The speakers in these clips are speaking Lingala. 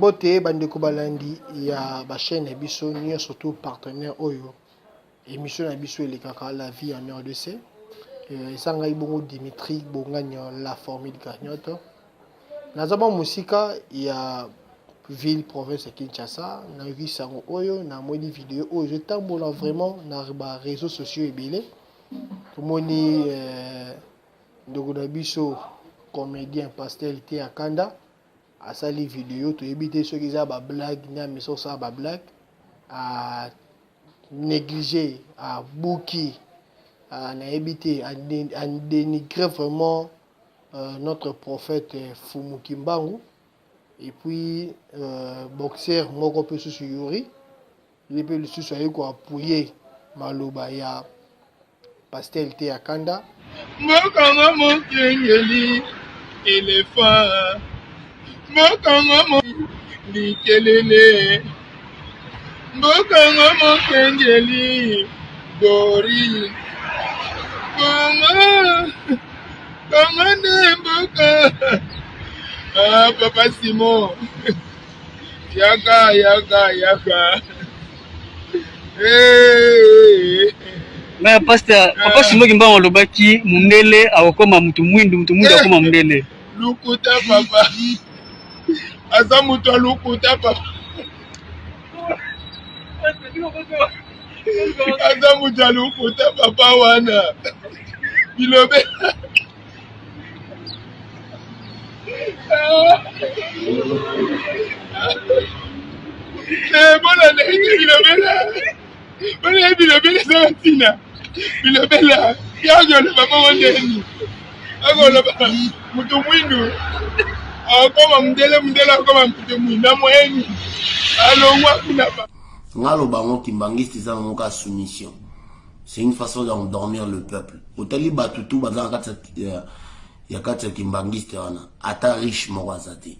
Mbote bandeko balandi ya ba chaîne na biso nyonso tout partenaire oyo émission na biso elekaka la vie en RDC. Euh, eza ngai bongo Dimitri Bonganya la formule gagnante. Naza mwa mosika ya ville province ya Kinshasa, nayoki sango oyo, namoni video oyo ezotambola vraiment na ba réseaux sociaux ebele. Tomoni euh, ndeko na biso comédien Pasteur Liteya Kanda asali video, toyebi te soki eza ba blague nde amesa kosala ba blague, a néglige abuki nayebi te a dénigre vraiment euh, notre prophète euh, Fumu Kimbangu et puis euh, boxeur moko mpe susu Yuri ye mpe lisusu aye ko appuyer maloba ya pasteur Liteya Kanda. Mokongo mokengeli elephant mokongo mo likelele mokongo mokengeli gorille kongo kongo nde mboka ah, papa Simon yaka yaka yaka hey. Mais pasteur, papa Simon Kimbangu alobaki mundele akokoma mutu mwindu, mutu mwindu akokoma mundele. Lukuta papa. Aza mutu ya lukuta papa. Aza mutu ya lukuta papa wana. Bilobe. Eh, bolanda ete bilobela bolanda bilobela eza na ntina bilobela yakoloba bongo ndeni akoloba moto mwindu akoma mundele mundele akoma moto mwindu na moyeni alongwa kuna Nga loba yango kimbanguiste eza nango kaka soumission. C'est une façon d'endormir le peuple. Otali batu tout baza na kati ya ya kati ya kimbanguiste wana ata riche moko aza te.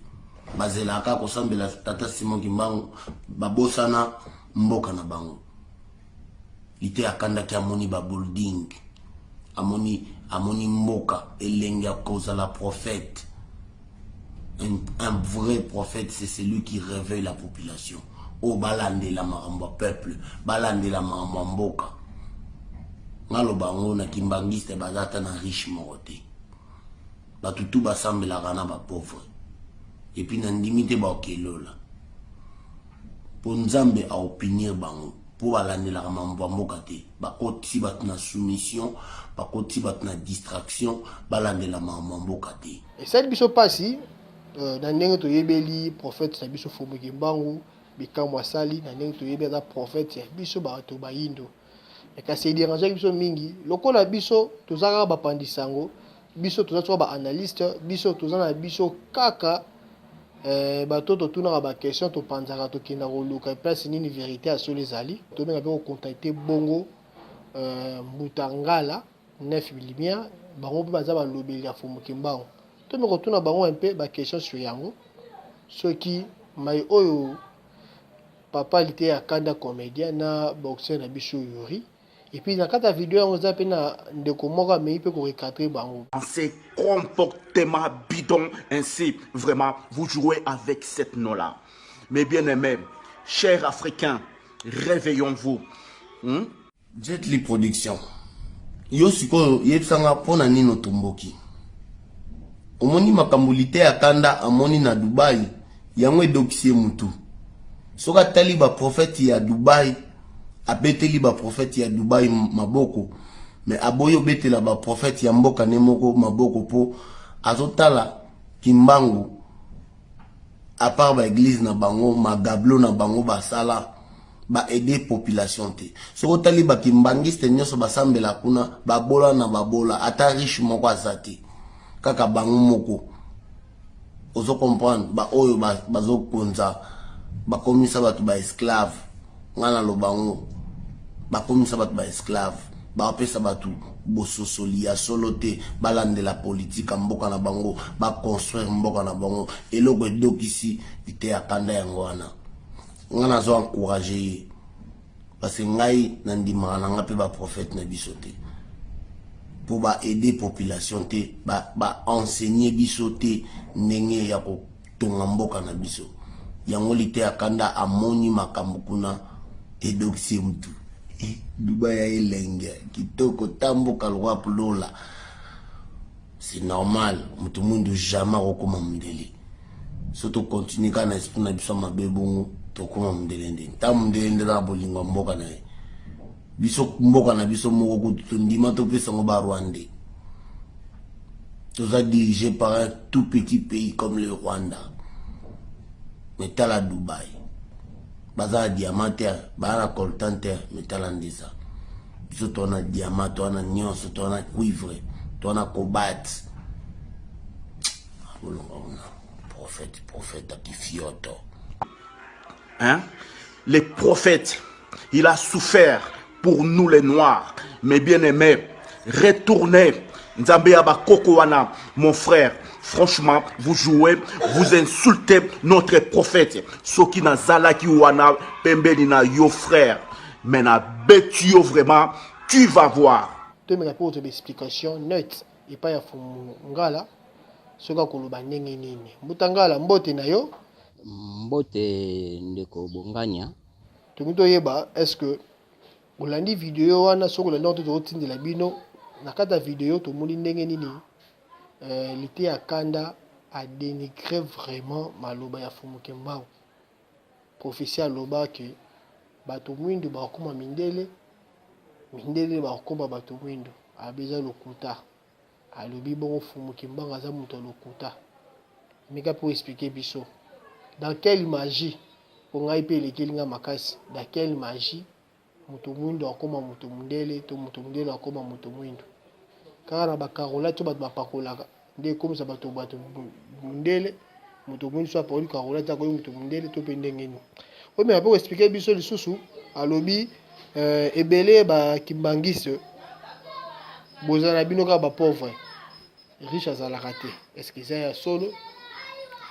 Bazelaka kaka kosambela tata Simon Kimbangu babosana mboka na bango. Liteya akandaki amoni ba building amoni amoni mboka elengi ya kozala prophète. Un, un vrai prophète c'est celui qui réveille la population. Oyo balandela makambo ya peuple, balandela makambo ya mboka. Ngaloba yango na kimbangiste baza ata na riche moko te. Bato tu basambelaka na ba pauvre. Et puis nandimi te baokelola. Po Nzambe aopinir bango. Po balandelaka mambo ya mboka te. Bakotisi bato na soumission, bakotisi bato na distraction, balandela makambo ya mboka te. Esali biso pasi euh, na ndenge toyebeli prophète na biso Mfumu Kimbangu bikamwa asali na ndenge toyebi aza prophète ya biso bato bayindo kasi ederangeaki biso mingi lokola biso toza kaka bapanzi sango biso toza soka ba analyste biso toza na biso kaka eh, bato totunaka ba question topanzaka tokenda koluka place nini verite ya solo ezali tobenga mpe kocontacte bongo euh, mbuta ngala 9 lumière bango mpe baza balobeli ya Mfumu Kimbangu tomi kotuna bango mpe ba question sur yango soki mai oyo papa Liteya Kanda comédien na boxeur na biso Yuri et puis na kati ya video yango eza mpe na ndeko moko amei mpe korecadre bango. Ces comportements bidons ainsi, vraiment, vous jouez avec cette nom-là. Mes bien-aimés, chers Africains, réveillons-vous. Hmm? Jet Li production. Yo sikoyo yebisa nga pona nini otomboki? Omoni makambo Liteya Kanda amoni na Dubai yango edokisi ye mutu. Soki atali ba prophète ya Dubai abeteli ba prophète ya Dubai maboko mais aboyi obetela ba prophète ya mboka ne moko maboko po azotala Kimbangu à part ba eglise na bango magablo na bango basala ba aider population te soki otali ba kimbanguiste nyonso basambela kuna babola na babola ata riche moko aza te kaka bango moko ozo comprendre ba oyo bazokonza bakomisa bato ba esclave ngai naloba yango bakomisa bato ba esclave bapesa bato bososoli ya solo te balandela politique ya mboka na bango baconstruire mboka na bango eloko edokisi liteya kanda yango wana Nga nazo encourager ye parce que ngai na ndimaka na nga pe ba prophète na biso te po ba aider population te ba, ba enseigner biso te ndenge ya kotonga mboka na biso. Yango liteya kanda amoni makambo kuna edokisi ye mutu. Eh, Dubai ya elenge kitoko tamboka lokola lola. C'est normal, mutu mwindu jamais akokoma mundele. So to continuer kaka na esprit na biso mabe bongo tokoma mundele nde. Ntango mundele nde na bolingo ya mboka na ye. Biso mboka na biso moko kutu tondima topesa yango ba Rwandais. Toza dirigé par un tout petit pays comme le Rwanda. Mais tala Dubaï. Baza na diamant te, baza na coltan te, mais tala ndeza. Biso toza na diamant, toza na nyonso, toza na cuivre, toza na cobalt. Bolonga kuna. Prophète, prophète akifioto. Hein? Les prophètes, il a souffert pour nous les noirs. Mais bien aimés, retournez. Nzambe ya bakoko wana, mon frère. Franchement, vous jouez, vous insultez notre prophète. Soki nazalaki wana pembeni na yo frère. Mais na beti yo vraiment, tu vas voir. Tomeka mpe kozwa baexplication net epai ya Fumu Ngala soki akoloba ndenge nini. Mbuta Ngala, mbote na yo. Mbote ndeko Bongania. Tolingi toyeba est ce que olandi video wana? Soki olandi yango te, tozotindela bino na kati ya video. Tomoni ndenge nini Liteya Kanda a denigre vraiment maloba ya Fumu Kimbangu. Prophetie aloba ke bato mwindu bakokoma mindele, mindele bakokoma bato mwindu. Alobi eza lokuta. Alobi bongo Fumu Kimbangu aza moto ya lokuta. Meka mpe oexplike biso dans quelle magie, po ngai mpe elekeli ngai makasi, dans quelle magie moto mwindu akoma moto mondele to moto mondele akoma moto mwindu? Kaka na bakarolati oyo bato bapakolaka nde ekomisa bato bato mondele, moto mwindu so apakoli karolati akomi moto mondele to mpe ndenge nini? Oyo meka mpe koexplike biso lisusu. Alobi ebele bakimbangiste bozala na bino kaka bapauvre, riche azalaka te. Est ce que eza ya solo?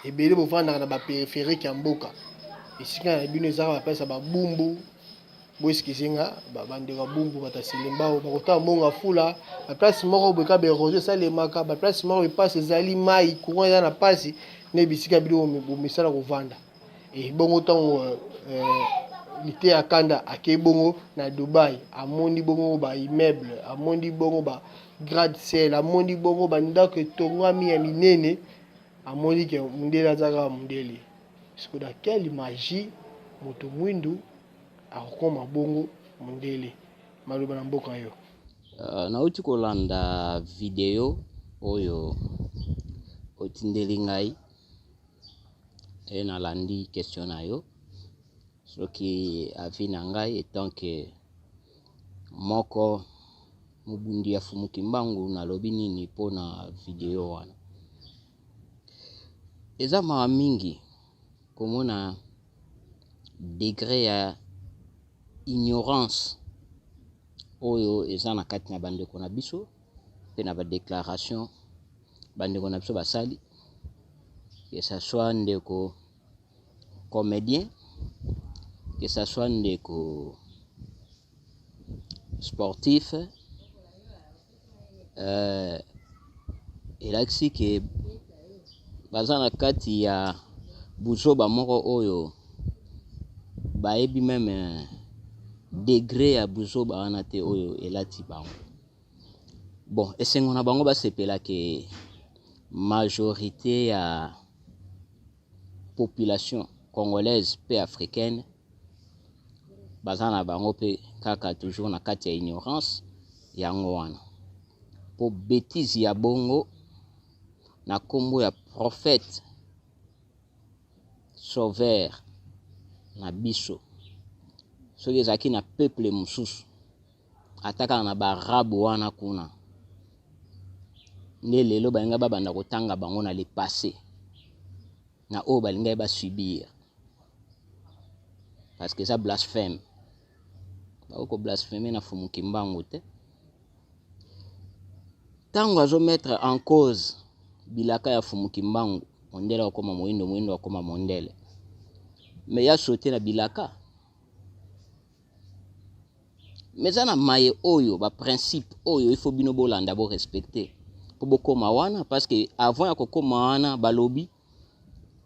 Ebele bovandaka na bapériphérique ya mboka, esika na bino ezaka bapesa babumbu. Boeskize nga bandeko ya bumbu, bato ya Selembao bakotala mbongo ya fula baplace moko boye, kaka baerosion esalemaka baplace moko, epasi ezali, mai courant eza na pasi nde bisika bino bomesala kovanda. Ebongo ntango Liteya Kanda akei bongo na Dubai, amoni bongo ba immeuble, amoni bongo ba grade ciel, amoni bongo bandako etongwami ya minene, amoni ke mondele aza kaka mondele. Siko dans quelle magie moto mwindu akokoma bongo mondele? Maloba na mboka yo. Nauti kolanda video oyo otindeli ngai e nalandi question na yo, soki avis na ngai etant que moko mobundi ya Fumu Kimbangu, nalobi nini mpona video wana. Eza mawa mingi komona degré ya ignorance oyo eza na kati na bandeko na biso mpe na badéclaration bandeko na biso basali, que ça soit ndeko comédien, que ça soit ndeko sportif. Elakisi ke baza na kati ya buzoba moko oyo bayebi meme degré ya buzoba wana te oyo elati bango. Bon, esengo na bango basepela ke majorité ya population congolaise mpe africaine baza na bango mpe kaka toujours na kati ya ignorance yango wana, po bêtise ya bongo na nkombo ya prophète sauveur na biso, soki ezalaki na peuple mosusu, ata kaka na baarabe wana kuna nde lelo balingai babanda kotanga bango na le passé na oyo balingaki basubir, parce que eza blasphème. Bakoki koblasphème na Fumu Kimbangu te ntango azomettre en cause bilaka ya Fumu Kimbangu, mondele akokoma moyindo, moyindo akokoma mondele. Mais ya saute na bilaka, mais eza na maye oyo baprincipe oyo il faut bino bolanda, borespecte mpo bokóma wana, parce que avant ya kokóma wana balobi.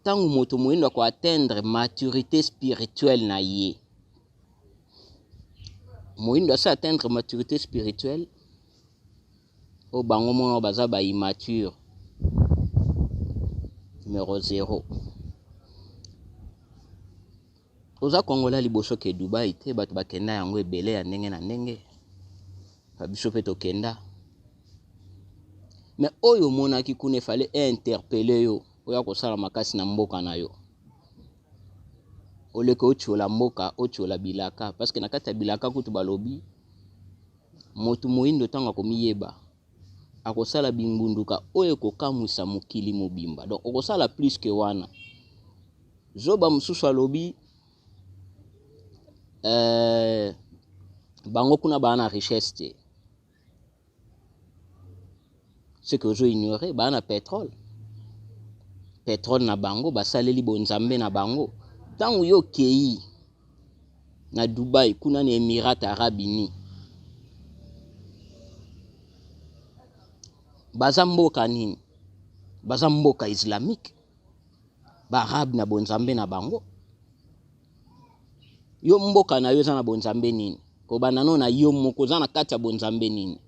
Ntango moto moyindo ako atteindre maturité spirituelle na ye, moyindo asi atteindre maturité spirituelle oyo bango moko baza ba immature numero 0. Oza congolais liboso ke Dubai te, bato bakenda yango ebele ya ndenge na ndenge, ba biso pe tokenda. Mais oyo omonaki kuna efale interpeller yo oya kosala makasi na mboka na yo, oleke otiola mboka, otiola bilaka, parce que na kati ya bilaka kutu balobi moto moyindo ntango akomiyeba akosala bingbunduka oyo ekokamwisa mokili mobimba. Donc okosala plus que wana. Zoba mosusu alobi bango kuna baa na richesse te, ce que ozo ignorer, baa na pétrole, pétrole na bango basaleli bonzambe na bango. Ntango yo okei na Dubai kuna na Émirats Arabes Unis, baza mboka nini? Baza mboka islamique, baarabe na bonzambe na bango. Yo mboka na yo eza na bonzambe nini? Kobanda no na yo moko oza na kati ya bonzambe nini?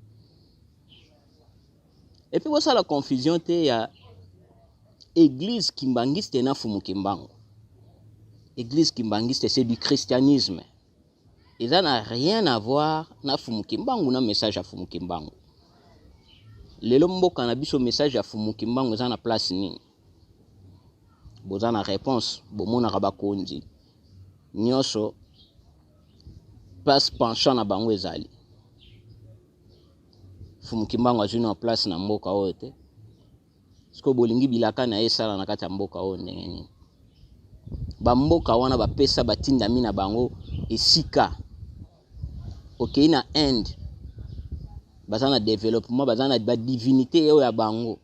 Et puis bosala confusion te ya église kimbangiste na Fumu Kimbangu. Église kimbangiste, c'est du christianisme, eza na rien à voir na Fumu Kimbangu, na message ya Fumu Kimbangu. Lelo mboka na biso, message ya Fumu Kimbangu eza na place nini? Boza na réponse? Bomonaka bakonzi nyonso, place penchant na bango ezali. Fumu Kimbangu azwi na place na mboka oyo te. Sikoyo bolingi bilaka na ye esala na kati ya mboka oyo ndenge nini? Bamboka wana bapesa batindami na bango esika. Okei na Inde, baza na développement, baza na badivinité oyo ya bango.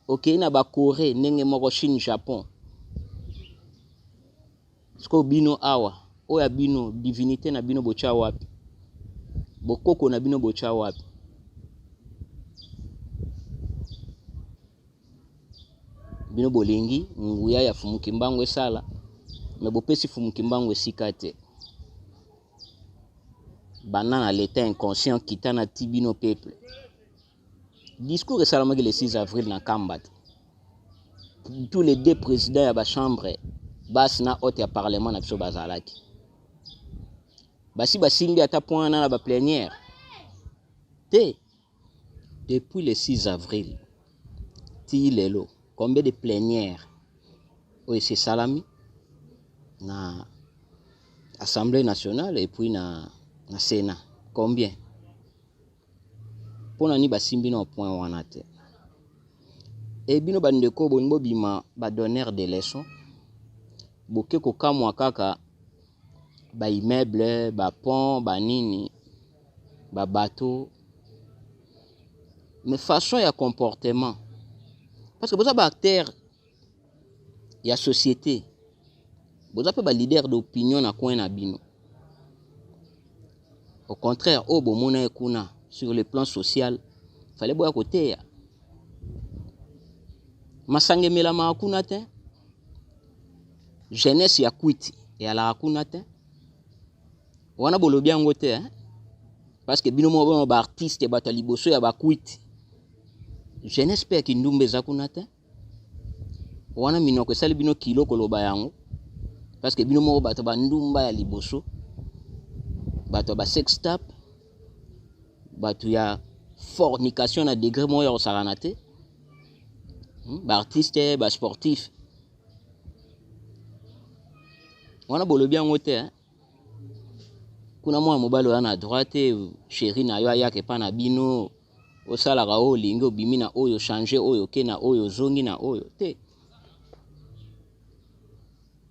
Okei na bacorée ndenge moko, Chine, Japon. Sikoyo bino awa, oyo ya bino divinité na bino botya wapi? Bokoko na bino botya wapi? Bino bolingi nguya ya Fumu Kimbangu esala, me bopesi Fumu Kimbangu esika te. Banda na l'état inconscient kita na ti bino peuple. Discours esalamaki le 6 avril na Kamba te. Tous les deux présidents ya bachambre basse na haute ya parlement na biso bazalaki, basi basimbi ata point wana na baplénière te. Depuis le 6 avril ti lelo, combien de plénière oyo esi esalami na Assemblée nationale et puis na Sénat? Combien? Mpona nini basimbi na point wana te? E bino bandeko, bolingi bobima badonneur de leçon, boke kokamwa kaka baimmeuble, bapont, banini, babateau, mais façon ya comportement, parce que boza baacteur ya société, boza mpe baleader d'opinion na coin na bino. Au contraire, oyo bomona ye kuna sur le plan social, fallait boya koteya. Masanga emelamaka kuna te, jeunesse ya kwiti eyalaka kuna te. Wana bolobi yango te, hein? Parce que bino moko baartiste, bato ya liboso ya bakwiti, jeunesse mpe ya kindumba eza kuna te. Wana minoko esali bino kilo koloba yango, parce que bino moko bato bandumba ya liboso, bato ya basextape, bato ya fornication na degré moko ya kosakana te, baartiste, basportif. Wana bolobi yango te, hein? Kuna mwana mobali oya na droit te, chéri na yo ayaka epa na bino, osalaka oyo olingi, obimi na oyo, change oyo, oke na oyo, ozongi na oyo te.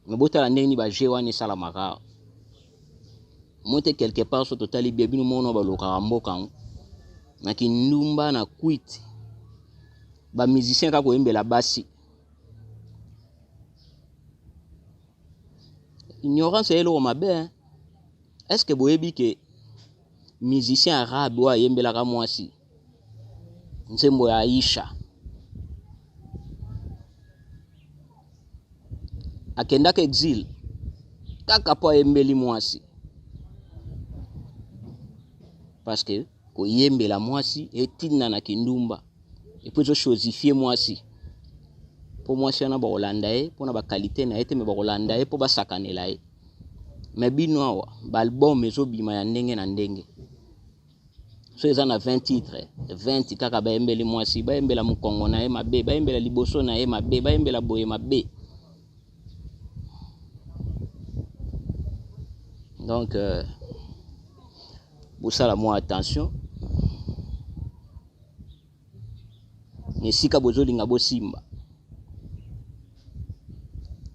Me botala ndenge nini baje wana esalamaka awa. Mo te, quelque part so totali bien, bino mona balokaka mboka yango na kindumba, na kwiti, bamusicien kaka koyembela basi. Ignorance ya eloko mabe, hein? Est ce que boyebi ke musicien arabe oyo ayembelaka mwasi nzembo ya Aisha? Akendaka exil kaka mpo ayembeli mwasi. Parce que koyembela mwasi etinda na kindumba epuis ezo chosifier mwasi mpo mwasi wana bakolanda ye mpo na bakalite na ye te me bakolanda ye mpo basakanela ye me bino awa baalbum ezobima ya ndenge na ndenge so eza na 20 titre 20 kaka bayembeli mwasi bayembela mokongo na ye mabe bayembela liboso na ye mabe bayembela boye mabe donc euh, bosala mwa attention na esika bozolinga bosimba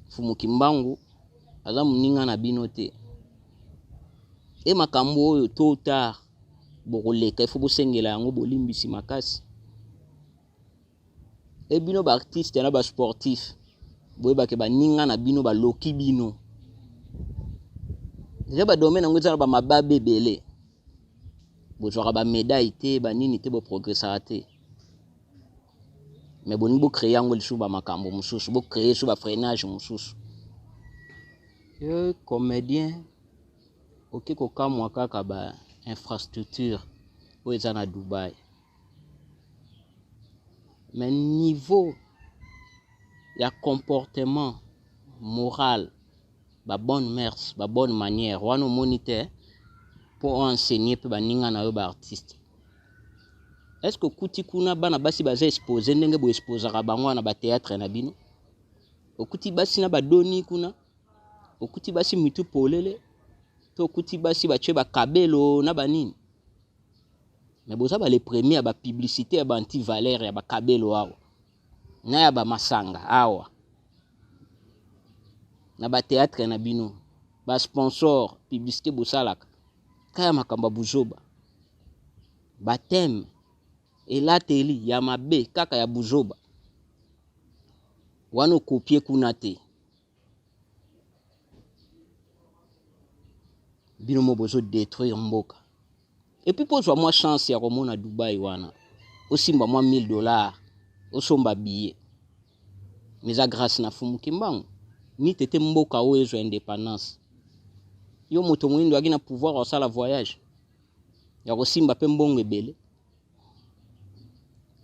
Mfumu Kimbangu aza moninga na bino te e makambo oyo tôt ou tard bokoleka ifo bosengela yango bolimbisi makasi e bino ba artiste na ba sportif boyebake baninga na bino baloki bino deja ba domaine yango eza na ba mababe ebele bozwaka ba medaille te banini te boprogressaka te mais bolingi bocree yango lisusu bamakambo mosusu bocree lisusu bafreinage mosusu ye comédien oke kokamwa kaka ba infrastructure oyo eza na Dubai mais niveau ya comportement moral ba bonne mœurs ba bonne manière wana omoni te mpo o enseigner mpe baninga na yo ba artiste est ce que okuti kuna bana basi baza expose ndenge bo exposaka bango wana ba théâtre na bino okuti basi na badoni kuna okuti basi mitu polele to okuti basi batie bakabelo na banini mais boza ba les premiers ya ba publicité ya ba anti valeur ya bakabelo awa na ya ba masanga awa na ba théâtre na bino ba sponsor publicité bosalaka kaya makambo ya buzoba ba thème elateli ya mabe kaka ya buzoba wana okopie kuna te bino mo bozo détruire mboka epuis mpo ozwa mwa chance ya komona Dubai wana osimba mwa 1000 dollars osomba billet mais eza grâce na Fumu Kimbangu ni tete mboka oyo ezwa indépendance yo moto moyindo aki na pouvoir osala voyage ya kosimba mpe mbongo ebele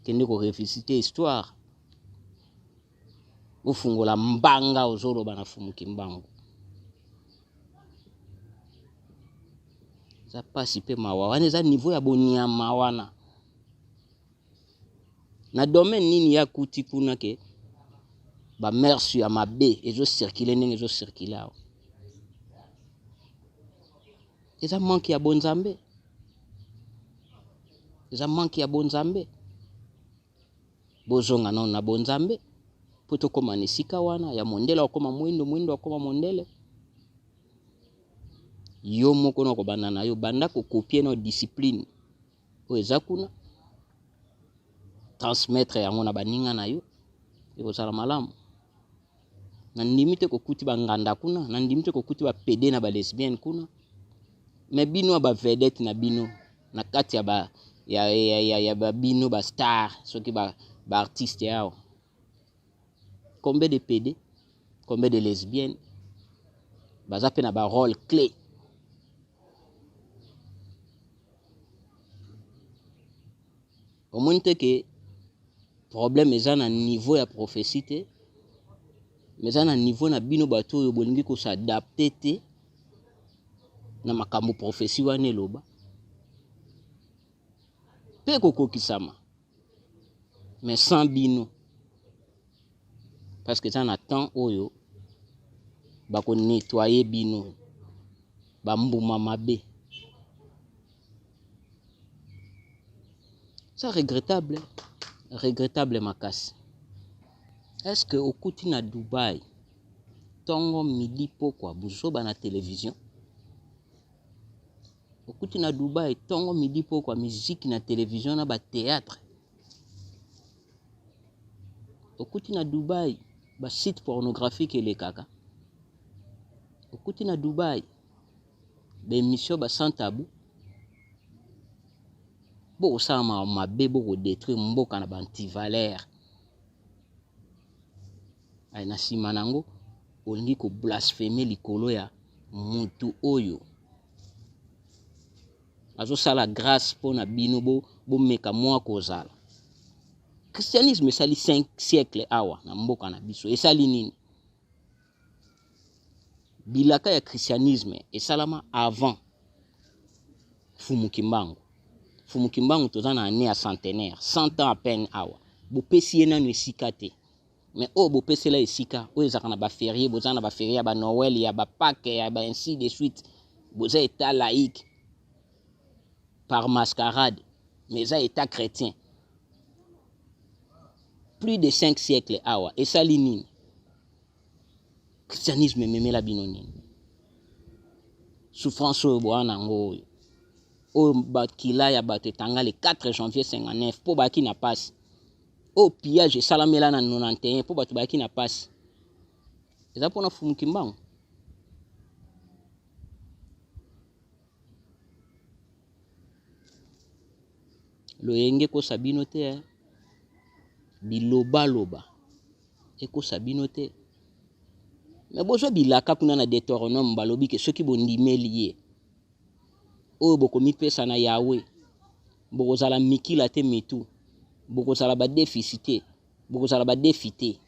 kende ko revisiter histoire ofungola mbanga ozoloba na Fumu Kimbangu eza pasi mpe mawa wana eza niveau ya boniama wana na domaine nini ya kuti kuna ke ba mœurs ya mabe ezo circuler ndenge ezo circuler awa eza manque ya bonzambe eza manque ya bonzambe Bozonga nano na bonzambe mpo tokóma na esika wana ya mondele akoma mwindo, mwindo akoma mondele. Yo moko na kobanda na yo, banda kokopie na discipline oyo eza kuna, transmettre yango na baninga na yo, ekozala malamu. Nandimi te kokuti banganda kuna, nandimi te kokuti ba pede na ba lesbienne kuna, mais bino ya ba vedette na bino na kati ya ba ya, ya, ya, ya ba bino ba star soki ba, ba artiste awa combien de pede combien de lesbienne baza mpe na ba rôle clé omoni te ke problème eza na niveau ya prophétie te mais eza na niveau na bino bato oyo bolingi kosadapte te na makambo prophétie wana eloba mpe ekokokisama mais sans bino parce que eza na temps oyo bako nettoyer bino bambuma mabe ça regrettable regrettable makasi est ce que okuti na Dubai tongo midi pokwa buzoba na television okuti na Dubai tongo midi pokwa miziki na television na ba theatre okuti na Dubai ba site pornographique elekaka okuti na Dubai ba emission ba sans tabou bokosala makambo mabe bokodetruire mboka na ba antivaleur na nsima na yango Olingi ko blasphemer likolo ya mutu oyo azosala grâce mpo na bino bomeka bo mwa kozala. Christianisme esali 5 siècle awa na mboka na biso, esali nini? Bilaka ya christianisme esalama avant Fumu Kimbangu. Fumu Kimbangu toza na année ya centenaire, 100 ans à peine awa. Bopesi ye nanu esika te. Mais oyo bopesela esika, oyo ezalaka na ba ferie, boza na ba ferie ya ba Noël, ya ba Pâques, ya ba ainsi de suite. Boza état laïque par mascarade, mais eza état chrétien. Plus de 5 siècles awa, esali nini? Christianisme ememela bino nini? Souffrance oyo boa na yango oyo. Oyo bakila ya bato etanga le 4 janvier 59 mpo bayaki na pasi. Oyo pillage esalamela na 91 mpo bato bayaki na pasi. Eza mpona Fumu Kimbangu. Loyenge ekosa bino te eh. Bilobaloba ekosa bino te. Mais bozwa bilaka kuna na Deuteronome balobi ke soki bondimeli ye oyo bokomipesa na Yahweh bokozala mikila te mitu bokozala badefisi te bokozala badefi te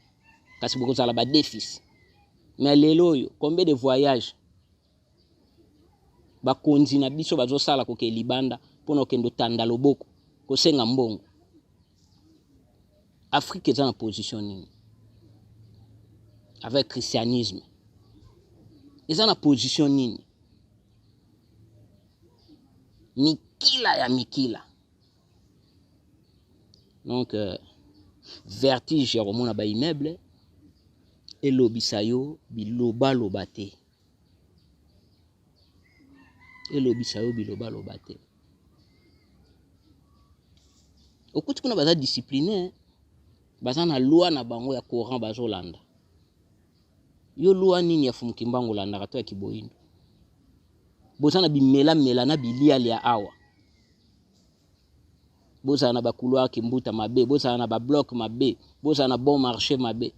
kasi bokozala badefisi. Mais lelo oyo combien de voyage bakonzi na biso bazosala kokende libanda mpona kokende otanda loboko kosenga mbongo. Afrique eza na position nini avec christianisme? Eza na position nini? Mikila ya mikila. Donc euh, vertige ya komona ba immeuble elobisa yo bilobaloba te. Elobisa yo bilobaloba te. Okuti kuna baza discipline, baza na loi na bango ya Coran bazolanda. Yo loi nini ya Fumu Kimbangu olandaka to ya Kiboyindo? Boza na bimela mela na bilialia awa. Bozala na ba couloir Kimbuta mabe, bozala na ba bloc mabe, bozala na bon marché mabe.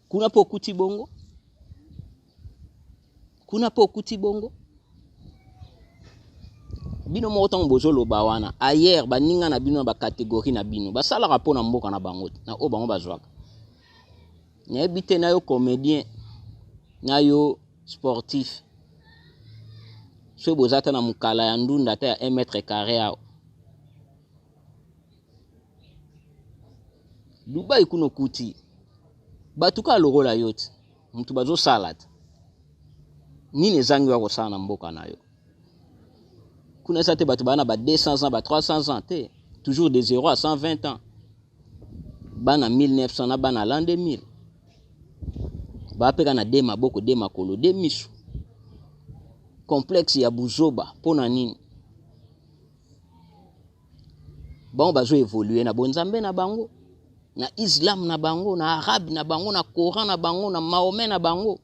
Kuna po okuti bongo? Kuna po okuti bongo? Bino moko ntango bozoloba wana ailleurs baninga na bino na ba catégorie na bino basalaka mpo na mboka na bango na oyo bango bazwaka. Nayebi te na yo comédien na yo sportif soki boza ata na mokala ya ndunda ata ya 1 mètre carré awa Dubai kuna okuti bato kaka lokola yo ti moto bazosala te nini ezangi yo kosala na mboka na yo kuna eza te bato baa na ba 200 ans ba 300 ans te toujours de 0 à 120 ans bana 1900 na bana l'an 2000 bapeka na de maboko de makolo de miso complexe ya buzoba mpo na nini bango bazo evoluer na bonzambe na bango na islam na bango na arabe na bango na coran na bango na mahomet na bango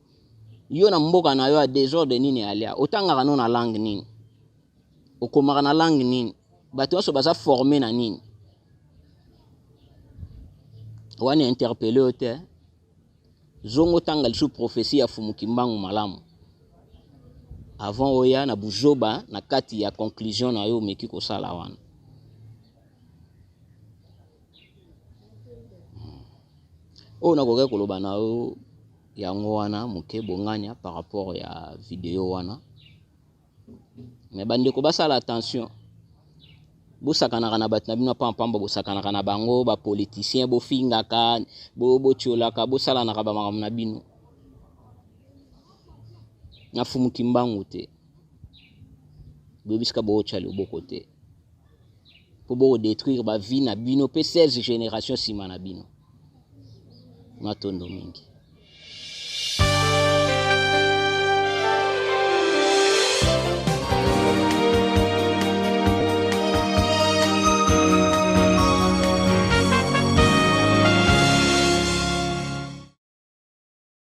yo na mboka na yo ya desordre nini alia otangaka no na langue nini okomaka na langue nini bato nyonso baza forme na nini wana interpelle yo te Zongo tanga lisusu prophetie ya Fumu Kimbangu malamu avant oya na buzoba na kati ya conclusion na yo omeki kosala wana. Oyo nakokaki koloba na yo yango wana moke bonganya par rapport ya video wana. Mais bandeko basala attention, bosakanaka na bato na bino pampamba, bosakanaka na bango ba politiciens, bofingaka, botiolaka, bosalanaka ba makambo na bino na Fumu Kimbangu te, boyebisika bootya loboko te mpo bokodétruire ba vie na bino mpe 16 génération nsima na bino. Matondo mingi.